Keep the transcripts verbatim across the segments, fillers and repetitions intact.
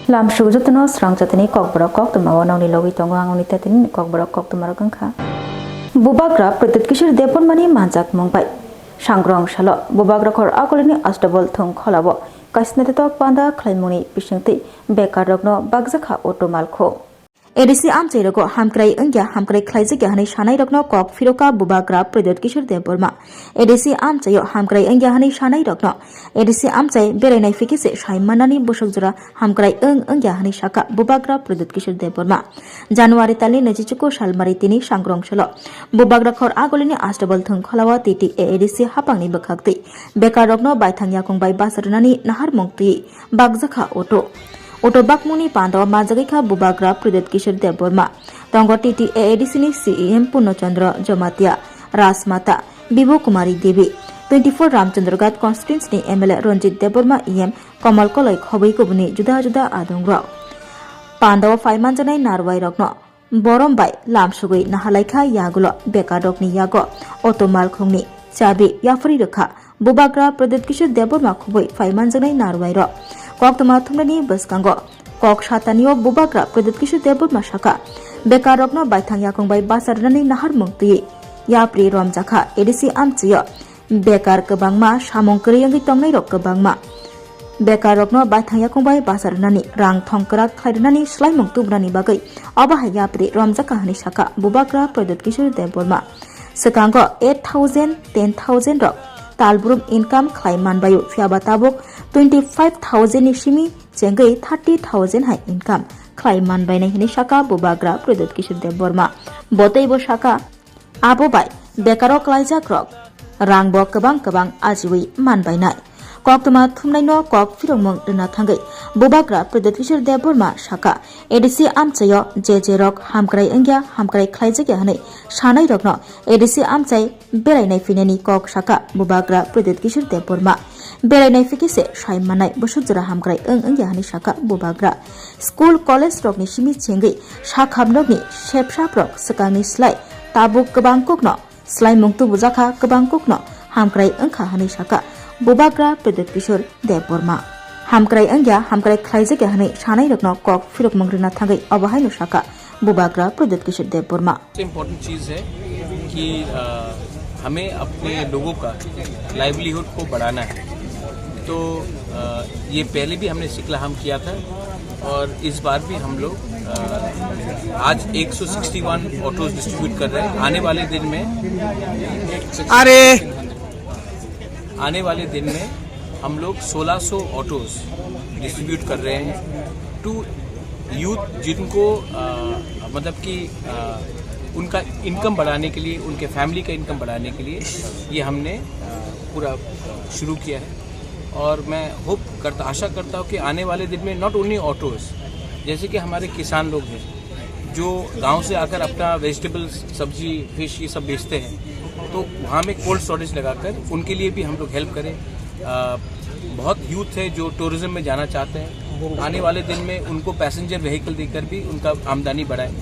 Lamsuk jotono srang jatini kokborok koktwma o nongni logwi tongo ang nini tetini kokborok koktwma rok wngkha. Bubagra Pradyut Kishore Debbarmani manjakmung bai Sangrong salo Bubagra khor agulini astabol thung kholao kaisna tetok panda khlaimungni bisingtwi bekarrokno bakjakha auto malkhung. A D C amchairogo hamkrai wngya hamkrai khlaijak ya hwnwi sanairokno kok phiroka Bubagra Pradyut Kishore Debbarma. A D C amchaio hamkrai wngya hwnwi sanairokno A D C amchai berainai phikise sai mannani bwswk jora hamkrai wng wngya hwnwi sakha Bubagra Pradyut Kishore Debbarma. January talni naichichuku salmari tini Sangrong salo Bubagra khor agulini astabol thung kholao T T A A D C hapangni bwkhaktwi bekarrokno baithang yakung bai basa rwnani naharmung twi bakjakha auto. Auto bakmungni pandao manjagwi kha Bubagra Pradyut Kishore Debbarma. Tongo T T A A D C ni C E M Purno Chandra Jamatia, Rajmata, Bibo Kumari Devi, twenty four Ramchandraghat constituency ni M L A Ranjit Debbarma, E M Kamal Koloi khobwi kubuni juda juda adongrok. Pandao phaimanjaknai narwai rokno borom bai lamsugwi nahalaikha yagulo bekarrokni yago auto malkhungni chabi yaphri rwkha Bubagra Pradyut Kishore Debbarma khubui phaimanjaknai narwai rok. Koktwma thumnani bwskango kok satanio Bubagra Pradyut Kishore Debbarma sakha bekarrokno baithang yakung bai basa rwnani naharmung twi yapri romjakha A D C amchaio. Bekar kwbangma samung kwrwi wngwi tongnairok kwbangma. Bekarrokno baithang yakung bai basa rwnani, rang thong kwrak khlai rwnani swlaimung tubunani bagwi obo hai yapri romjakha hwnwi sakha Bubagra Pradyut Kishore Debbarma. Swkango eight thousand, ten thousand rok talbrum income khlai manbaio, phiyaba tabuk twenty five thousand ni simi chengwi thirty thousand hai income khlai manbainai hwnwi sakha Bubagra Pradyut Kishore Debbarma. Bo teibo sakha, abo bai bekaro klaijakrok rangbo kwbang kwbang ajiwi manbainai. Koktwma thumnaino kok phirokmung rwna thangwi Bubagra Pradyut Kishore Debbarma sakha, A D C amchaio je je rok hamkrai wngya, hamkrai khlaijakya hwnwi sanairokno A D C amchai berainai phinani kok sakha Bubagra Pradyut Kishore Debbarma. Berainai phikise sai mannai bwswk jora hamkrai wng wngya hwnwi sakha Bubagra. School, college rokni simi chengwi sakhamnokni sepsaprok swkangni slai tabuk kwbang kokno swlaimung tubujakha, kwbang kokno hamkrai wngkha hwnwi sakha Bubagra Pradyut Kishore Debbarma. Hamkrai wngya, hamkrai khlaijakya hwnwi sanairokno kok phirokmung rwna thangwi obo haino sakha Bubagra Pradyut Kishore Debbarma. सबसे इम्पोर्टेंट चीज़ है कि अ, हमें अपने लोगों का लाइवलीहुड को बढ़ाना है। तो अ, ये पहले भी हमने सिकलाहाम किया था और इस बार भी हम लोग अ, आज एक सौ इकसठ ऑटोज डिस्ट्रीब्यूट कर रहे हैं। आने वाले दिन में अरे आने वाले दिन में हम लोग सोलह सौ ऑटोज डिस्ट्रीब्यूट कर रहे हैं टू यूथ, जिनको अ, मतलब कि अ, उनका इनकम बढ़ाने के लिए, उनके फैमिली का इनकम बढ़ाने के लिए ये हमने अ, पूरा शुरू किया है। और मैं होप करता, आशा करता हूँ कि आने वाले दिन में नॉट ओनली ऑटोज, जैसे कि हमारे किसान लोग हैं जो गांव से आकर अपना वेजिटेबल्स, सब्जी, फिश, ये सब बेचते हैं, तो वहाँ में कोल्ड स्टोरेज लगाकर उनके लिए भी हम लोग हेल्प करें। अ, बहुत यूथ है जो टूरिज्म में जाना चाहते हैं, आने वाले दिन में उनको पैसेंजर व्हीकल देकर भी उनका आमदनी बढ़ाए,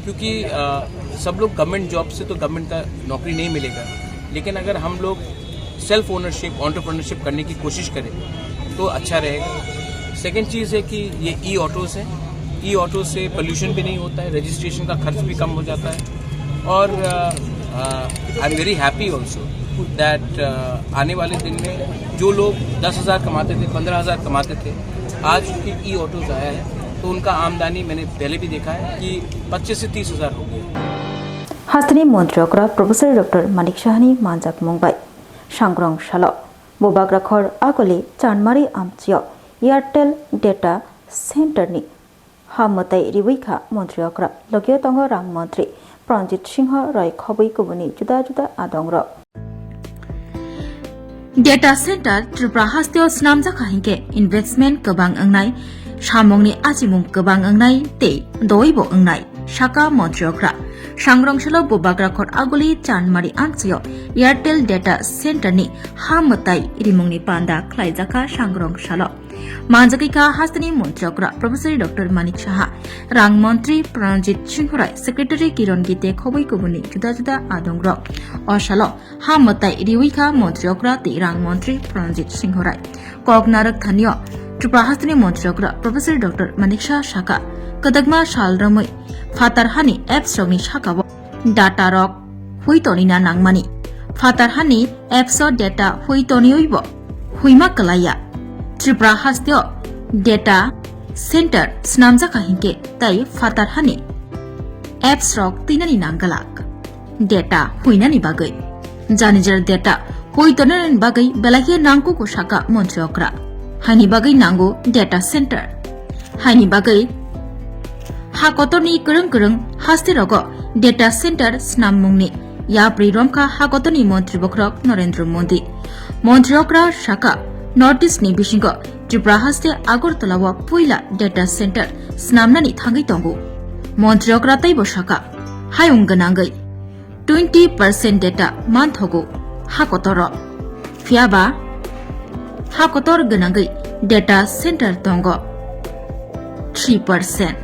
क्योंकि अ, सब लोग गवर्नमेंट जॉब से तो गवर्नमेंट का नौकरी नहीं मिलेगा, लेकिन अगर हम लोग सेल्फ ओनरशिप, एंटरप्रेन्योरशिप करने की कोशिश करें तो अच्छा रहेगा। सेकंड चीज़ है कि ये ई ऑटोज है, ई ऑटो से पोल्यूशन भी नहीं होता है, रजिस्ट्रेशन का खर्च भी कम हो जाता है। और I am very happy also that आने वाले दिन में जो लोग दस हज़ार कमाते थे, पन्द्रह हज़ार कमाते थे, आज क्योंकि ई ऑटोज आया है तो उनका आमदनी मैंने पहले भी देखा है कि पच्चीस से तीस हज़ार हो गया। Hasteni montri okra Professor Doctor Manik Sahani manjakmung bai Sangrong salo Bubagra khor aguli Chanmari amchio Airtel Data Center ni ha mwtai riwi kha montri okra. Logio tongo rang montri Pranjit Singho roi khobwi kubuni juda juda adongrok. Data center Tripura hasteo snamjakha hinkhe investment kwbang wngnai, samungni achimung kwbang wngnai tei doibo wngnai, sakha montri okra. Sangrong salo Bubagra khor aguli Chanmari amchio Airtel Data Center ni ha mwtai rimungni panda khlaijakha Sangrong salo. Manjagwi kha hasteni montri okra Professor Doctor Manik Saha, rang montri Pranjit Singhorai, secretary Kiron Gite khobwi kubuni juda juda adongrok. O salo ha mwtai riwi kha montri okra tei rang montri Pranjit Singhorai. Kok narwk thanio Tripura hasteni montri okra Professor Doctor Manik Saha saka, kwdakma sal romwi phatar hani apps rokni sakao data rok hui tonina nangmani. Phatar hani apps o data hui toniwibo huima kwlaiya. Tripura hasteo data center snamjakha hinkhe tei phatar hani apps rok twinani nanggalak. Data huinani bagwi. Jani jera data hui tonani bagwi belai khe nangkugo saka montri okra. Haini bagwi nango data center. Haini bagwi ha kotorni kwrwng kwrwng haste rogo data center snam mungni yapri romkha ha kotorni montri bokhorok Narendra Modi. Montri okra saka North East ni bisingo Tripura haste Agartala o puila data center snamnani thangwi tongo. Montri okra teibo saka hayung gwnangwi twenty percent data manthogo ha kotoro. Phiyaba ha kotor gwnangwi data center tongo three percent.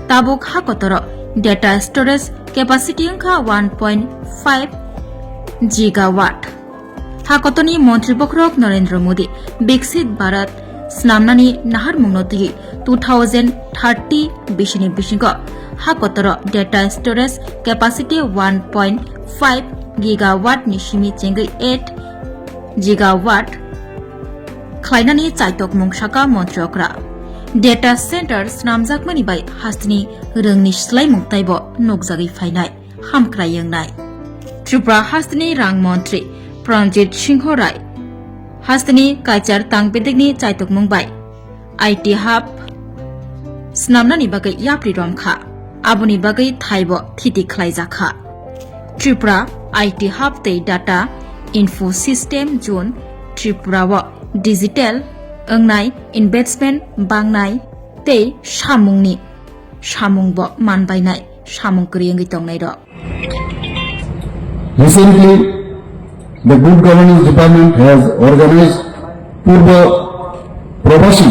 Tabuk ha kotoro data storage capacity wngkha one point five gigawatt. Ha kotorni montri bokhorok Narendra Modi Viksit Bharat snamnani naharmungno twiwi two thousand thirty bisini bisingo ha kotoro data storage capacity one point five gigawatt ni simi chengwi eight gigawatt khlainani chaitokmung saka montri okra. Data center snamjakmani bai hasteni rwngni swlaimung taibo nukjagwi phainai. Hamkrai wngnai. Tripura hasteni rang montri Pranjit Singho Rai hasteni kaichar tang bedekni chaitokmung bai I T hub snamnani bagwi yapri romkha. Aboni bagwi thaibo thiti khlaijakha. Tripura I T hub tei data info system zone Tripura o digital wngnai investment bangnai tei samungni samungbo manbainai samung kwrwi wngwi tongnairok. Recently, the Good Governance Department has organized Purba Pravasi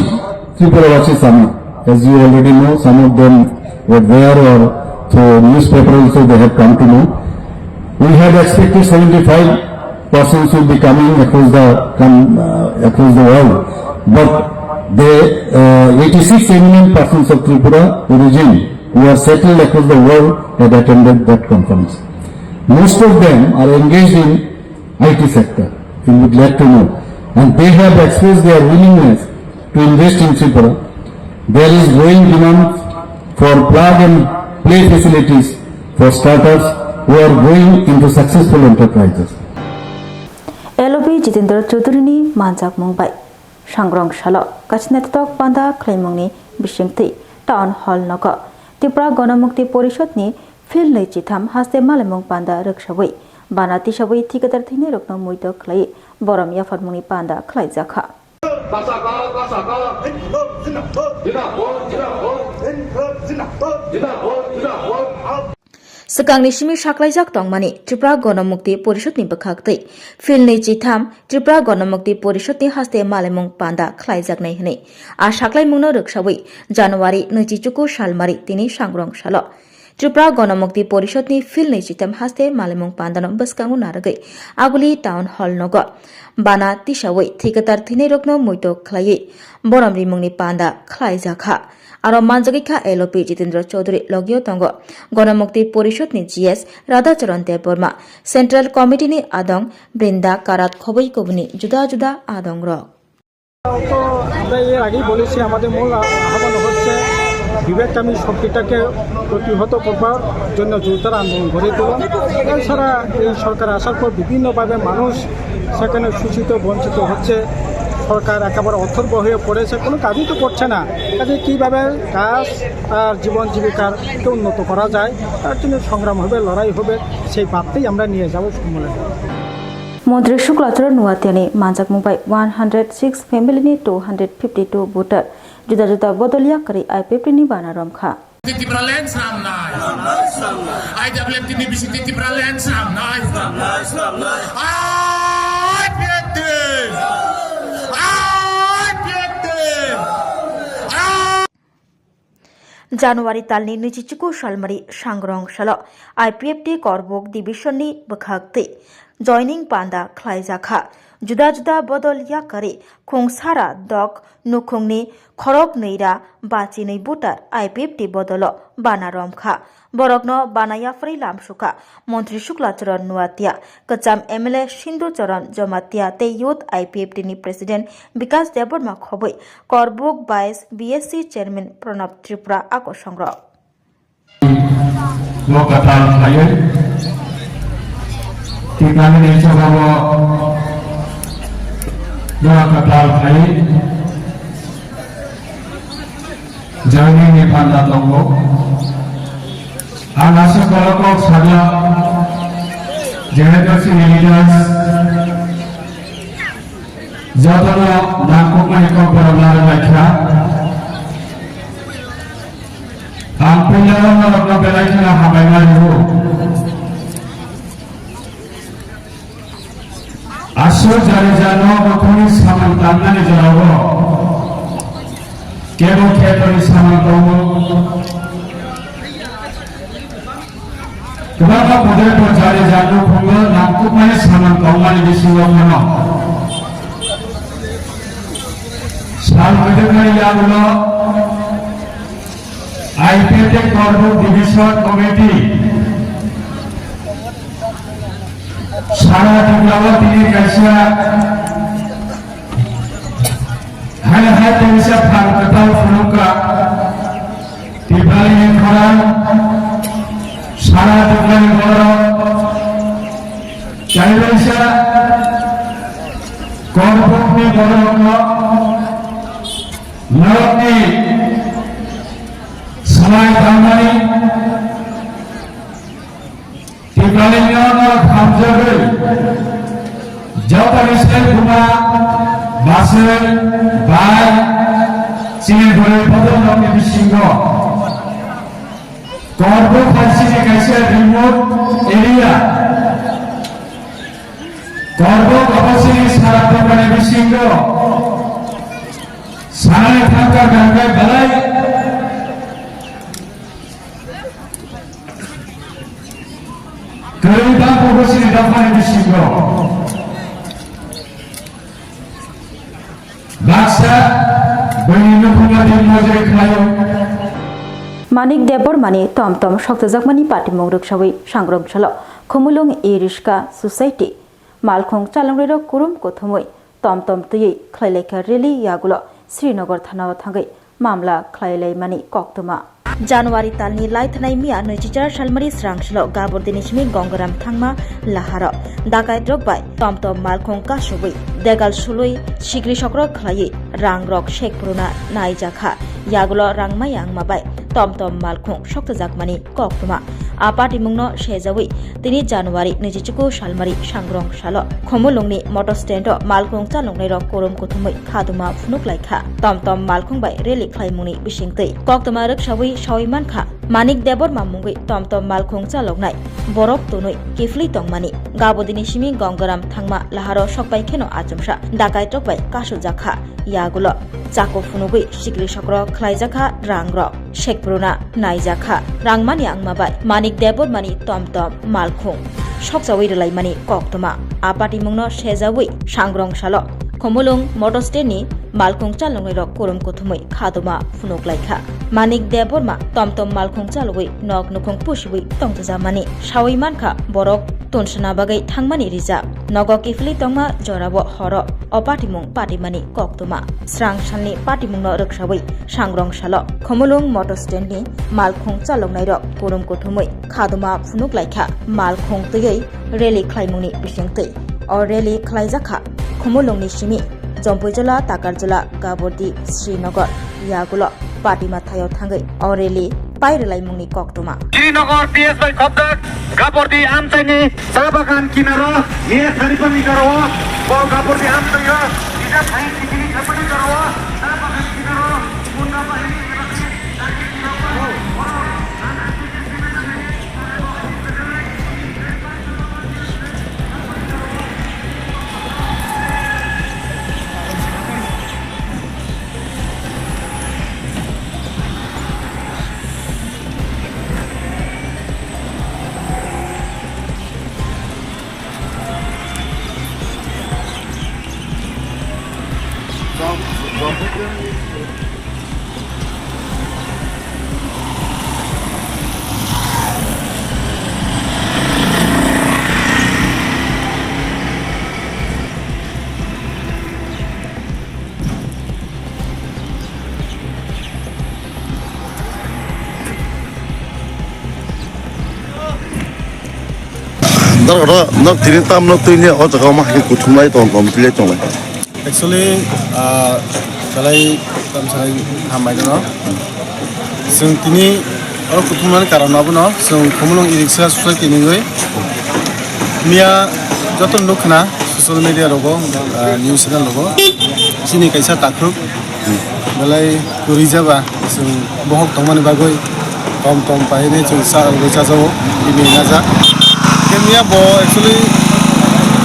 Tripura Vasi Summit. As you already know, some of them were there or through newspaper also they have come to know. We had expected seventy-five persons will be coming across the, come, uh, across the world, but they, uh, eighty-six eminent persons of Tripura origin who are settled across the world had attended that conference. Most of them are engaged in I T sector, you would like to know, and they have expressed their willingness to invest in Tripura. There is growing demand for plug and play facilities for startups who are growing into successful enterprises. L O P Jitendra Chaudhary ni manjakmung bai sangrong salo kaisa naithotok panda khlaimungni bisingtwi Town Hall nogo Tripura Ganamukti Porishad ni field nwi chitham haste malaimung panda rwksawi bana tisawi thikatar thwinairokno muito khlaiwi borom yapharmungni panda khlaijakha. Swkangni simi saklaijak tongmani Tripura Ganamukti Porishadni bwkhaktwi field nwi chitham Tripura Ganamukti Porishadni haste malaimung panda khlaijaknai hwnwi a saklaimungno rwksawi January nwichi chuku salmari tini sangrong salo Tripura Ganamukti Porishadni field nwi chitham haste malaimung pandano bwskango narwgwi Aguli Town Hall nogo bana tisawi thikatar thwinairokno muito khlaiwi borom rimungni panda khlaijakha. Aro manjagwi kha L O P Jitendra Chaudhary, logio tongo Ganamukti Porishadni G S Radhacharan Debbarma, Central Committee ni adong Brinda Karat khobwi kubuni juda juda adongrok. তো আমরা এর আগেই বলেছি, আমাদের মূল আহ্বান হচ্ছে বিবেককামী শক্তিটাকে প্রতিহত করবার জন্য জোরদার আন্দোলন গড়ে তোলা। এছাড়া এই সরকার আসার পর বিভিন্নভাবে মানুষ সেখানে শোষিত, বঞ্চিত হচ্ছে। সরকার একেবারে অথর্ব হয়ে পড়েছে, কোনো কাজই তো করছে না। কাজে কীভাবে কাজ, তার জীবন জীবিকাকে উন্নত করা যায়, তার জন্য সংগ্রাম হবে, লড়াই হবে, সেই বার্তাই আমরা নিয়ে যাব সম্মেলনে। Montri Shukla Charan Nuatiani manjakmung bai one hundred six family ni two hundred fifty two voter juda juda bodol yakarwi I P F T ni bana romkha. Tipra land swnamnai. I W F T ni bisingtwi Tipra land swnamnai. I P F T! I P F T! January talni nwichi chuku salmari sangrong salo I P F T Korbuk division ni bwkhaktwi joining panda khlaijakha. Juda juda bodol yakarwi khungsara dok nukhungni khorok nwi ra bachinwi voter I P F T bodolo bana romkha. Borokno bana yapharwi lamsukha Montri Shukla Charan Nuatia, kwcham M L A Sindhu Charan Jamatia tei Youth I P F T ni President Bikas Debbarma khobwi Korbuk bais B S C Chairman Pranab Tripura akosongrok. Bo kwtal khlaiwi Tipani ni chobago bo kwtal khlaiwi joining ni panda tongo. Ang aswk borok kok sajak, jehetu chini leaders jotono nangkukmani kok borok narwk laikha. Ang puila norokno belai kheno hambai ma rwo. Aswk jari jano bokhorni samung tangnani jorao kebo khetorni samung tongo. Kwbangma pudai bo jari jano khungo nangkukmani samung tongmani bisingo phano sal kwdwkmani yagulo I P F T Korbuk Division Committee sara Tripura o tini kaisa hai hai kaisa phan kwtal phunukha. Tiprani khorang sara Tiprani borok kaisa Korbukni borokno norokni swlai tangmani Tipralino norok hamjagwi jotoni se buma baswk bai chini bwrwi bodol rokni bisingo Korbuk hai chini kaisa remote area. Korbuk abo chini sara Tiprani bisingo sanani thangkar gangkha belai kwrwi bangkuk chini dophani bisingo baksa buini nukhungno din mojri khlaio. Manik Debbarmani tom tom sokjajakmani patimung rwksawi sangrong salo Khumulwng E-Riska Society malkhung chalongrwirok kurum kuthumwi tom tom twiwi khlailaikha rally yagulo Srinagar thanao thangwi mamla khlailaimani koktwma. January talni laithanai miya nwichichar salmari srangsalo Gaburdini simi Gongaram Thangma laharo dakaitrok bai tom tom malkhung kasubwi degal sului sikri sokro khlaiwi rangrok sekpuruna naijakha. Yagulo rangmaya wngma bai tom tom malkhung soktajakmani koktwma. A patimungno sejawi tini January nwichichuku salmari sangrong salo Khumulwngni motor stand o malkhung chaloknairok kurum kuthumwi khaduma phunuk laikha. Tom tom malkhung bai rally khlaimungni bisingtwi koktwma rwksawi sawi mankha Manik Debbarma mungwi tom tom malkhung chaloknai borok tunwi kiphilwi tongmani. Gabudini simi Gongaram Thangma laharo sokpai kheno achomsa dakaitrok bai kasujakha. Yagulo chako phunugwi sikri sokro khlaijakha rangrok. Sekpuruna naijakha. Rangmani wngma bai Manik Debbarmani tom tom malkhung sokjawi rwlaimani koktwma. A patimungno sejawi sangrong salo Khumulwng motor stand ni malkhung chaloknairok kurum kuthumwi khaduma phunuk laikha. Manik Debbarma tom tom malkhung chalogwi nok nukhung pusiwi tongjajakmani sawi mankha borok tunsana bagwi thangmani rijak. Nogo kiphilwi tongma jorao horo o patimung patimani koktwma. Srang salni patimungno rwksawi sangrong salo Khumulwng motor stand ni malkhung chaloknairok kurum kuthumwi khaduma phunuk laikha malkhung twiwi rally khlaimungni bisingtwi. O rally khlaijakha Khumulwngni simi Jompuijola, Takarjola, Gabordi, Srinagar yagulo party mathaio thangwi o rally pairwlaimungni koktwma. Srinagar P S bai khopjak Gabordi amchaini cha bagan kinaro miya saripan ni jora o bo Gabordi amchaio ida thai sikini khapani jora o cha bagan kinaro munda bahini Norok oro, norok tini tam no twi ni o jaga o ma hai kuthumlai tong tong twi lai tong lai. Actually, ah, belai tamsai hambai no. Chwng tini oro kuthumnani karon abono chwng Khumulwng Iriksa Society ni wi miya joto nukna social media rogo, ah, news channel rogo chini kaisa takhuk belai kwrwi jaba chwng bohok tongmani bagwi tom tom pahinwi chwng cha rwgwi chajago bini naja. Khe miya bo actually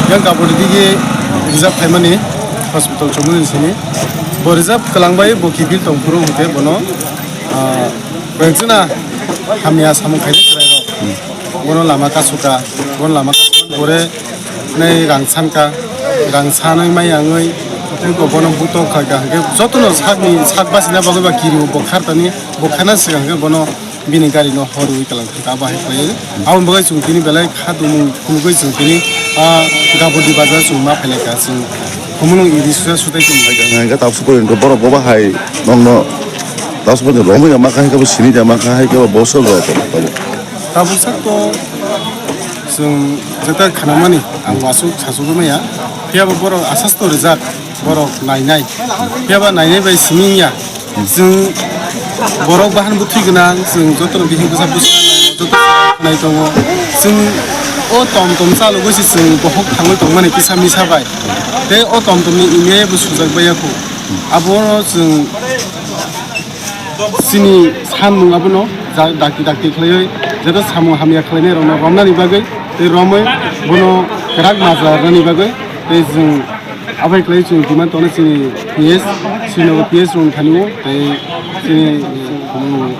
yang kabodi digi reserve khaimani hospital chomoni sini bo reserve kwlangbai bo kiphil tongphuru hwnkhe bono, ah, Bwswkna hamya samung khainai chwrairok. Bono lama kasuka, bono lama kasuka, bore nai rang sanka, rang sanwi mai yangwi, tei bo bono buto khaika hwnkhe jotono sakni sak bachina bagwi ba kiriwo bo khartani, bo khana swkang hwnkhe bono bini gari no horwi kwlang kha abo hai khlaiwi. Aboni bagwi chwng tini belai kha tumung phunugwi chwng tini, ah, Gabodi bazar chwng ma phailai kha chwng Khumulwng Iriksa Society ni. Hwnkhe tabuk borok bo bahai nokno tabuk romwi ma kha hai khe bo sini da ma kha hai khe bo bosor rok tabuk. Tabuk sak to chwng jeta khanamani ang wasuk sasuk maya. Phiya bo borok asas to rijak borok nainai. Phiya ba nainai bai simi ya. Chwng borok bahan bwthwi gwnang, chwng jotono bihik bwsa bwsa joto nai tongo. Chwng o tom tom chalogwi se chwng bohok thangwi tongmani kisa misa bai. Tei o tom tomni email bo sujak baiya kho. Abono chwng chini sanmung abono ja-, dakti dakti khlaiwi, jeta samung hamya khlainai rokno romnani bagwi tei romwi bono kwrak majra rwnani bagwi tei chwng Abai khlai chwng demand tongnai chini P S, Srinagar P S rong thani o, tei chini, um,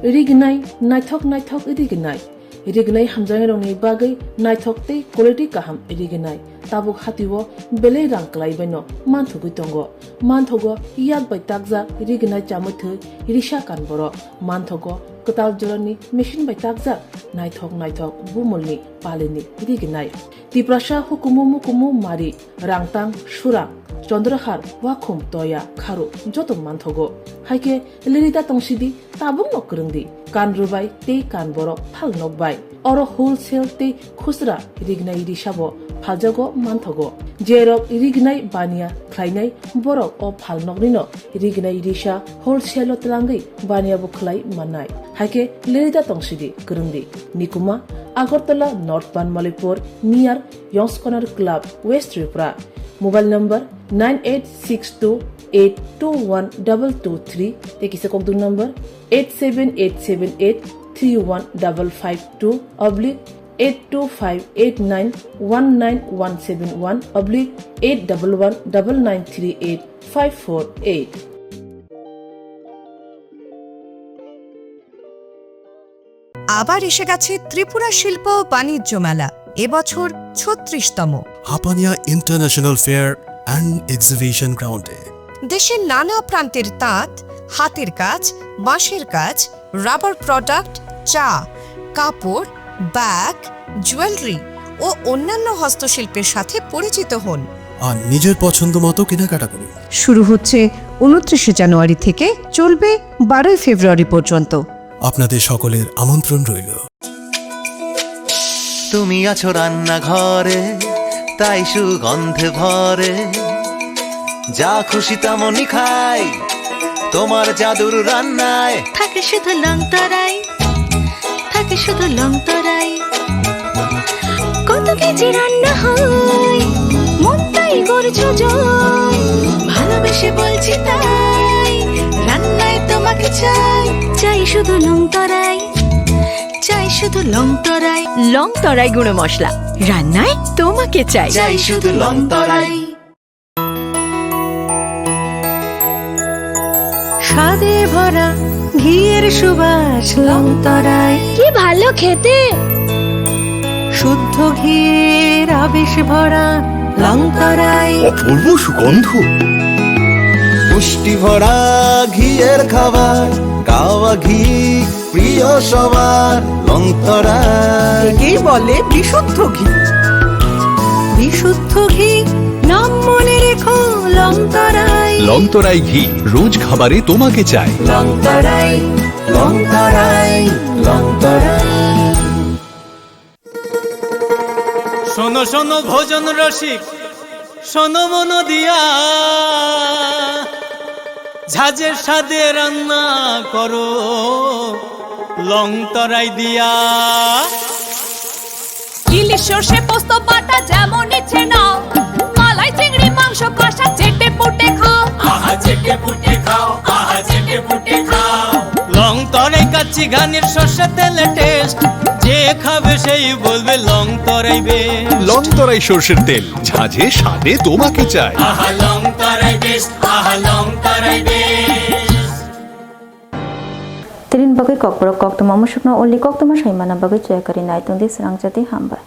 Rignai, naithok naithok rignai. Rignai hamjaknairokni bagwi naithok tei quality kaham rignai. Tabuk hatio belai rang kwlaibaino manthogwi tongo. Manthogo yak bai takjak rignai chamwi thwi risa kan borok. Manthogo kwtal jorani machine bai takjak naithok naithok bumulni palini rignai. Tiprasa hukumu mukumu mari, rangtang, surang, chondrahar, wakhum, toya, kharu joto manthogo. Haikhe lirida tongsidi, tabukno kwrwngdi, kan rwbai tei kan borok phal nokbai. Oro wholesale tei khusra rignai risabo phaljago manthogo. Jerok rignai baniya khlainai borok o phal noknino rignai risa wholesale-o twlangwi baniya bo khlai mannai. Haikhe lirida tongsidi kwrwngdi. Nikuma, Agartala North Banmalipur, near Yong's Corner Club, West Tripura. Mobile number nine eight six two eight two one double two three tei kisa kokdung number eight seven eight seven eight three one double five two oblique eight two five eight nine one nine one seven one oblique eight double one double nine three eight five four eight. আবার এসে গেছে ত্রিপুরা শিল্প ও বাণিজ্য মেলা, এবছর ছত্রিশতম। Hapania international fair and exhibition গ্রাউন্ডে। দেশের নানা প্রান্তের তাঁত, হাতের কাজ, বাঁশের কাজ, রাবার প্রোডাক্ট, চা, কাপড়, ব্যাগ, জুয়েলারি ও অন্যান্য হস্তশিল্পের সাথে পরিচিত হন। আর নিজের পছন্দ মতো কেনাকাটা করুন। শুরু হচ্ছে ঊনত্রিশে জানুয়ারি থেকে, চলবে বারোই ফেব্রুয়ারি পর্যন্ত। আপনাদের সকলের আমন্ত্রণ রইল। তুমি আছো রান্নাঘরে, তাই সুগন্ধে ভরে। যা খুশি তেমনই খাই, তোমার জাদুর রান্নায়। থাকে শুধু লং তরাই, থাকে শুধু লং তরাই। কত কেজি রান্না হয়, মনটাই করছো জয়। ভালোবেসে বলছি তাই, রান্নায় তোমাকে চাই। চাই শুধু লং তরাই, চাই শুধু লং তরাই। লং তরাই গুঁড়ো মশলা, রান্নায় তোমাকে চাই। চাই শুধু লং তরাই। স্বাদে ভরা ঘিয়ের সুবাস লং তরাই। কি ভালো খেতে! শুদ্ধ ঘিয়ের আবেশ ভরা লং তরাই। অপূর্ব সুগন্ধ। মিষ্টি ভরা ঘিয়ের খাবার, গাওয়া ঘি প্রিয় সবার, লং তরাই। একেই বলে বিশুদ্ধ ঘি। বিশুদ্ধ ঘি, নাম মনে রেখো, লং তরাই। লং তরাই ঘি, রোজ খাবারে তোমাকে চাই। লং তরাই, লং তরাই, লং তরাই। শোনো শোনো ভোজন রসিক, শোনো মন দিয়া, ঝাঁঝের স্বাদে রান্না করো লং তরাই দিয়া। ইলিশ সর্ষে পোস্ত বাটা যেমন ইচ্ছে নাও, মালাই চিংড়ি মাংস কষা চেটে পুটে খাও। আহা চেটে পুটে খাও, আহা চেটে পুটে খাও। লং তরাই কাচ্চি ঘানির সর্ষে তেলে টেস্ট, যে খাবে সেই বলবে লং তরাই বেশ। লং তরাই সর্ষের তেল, ঝাঁঝে স্বাদে তোমাকে চাই। আহা লং তরাই বেশ, আহা লং তরাই বেশ। Tini bagwi kokborok koktwma musukno uli koktwma saimana bagwi chaya kwrwi nai tongdi, srang chati hambai.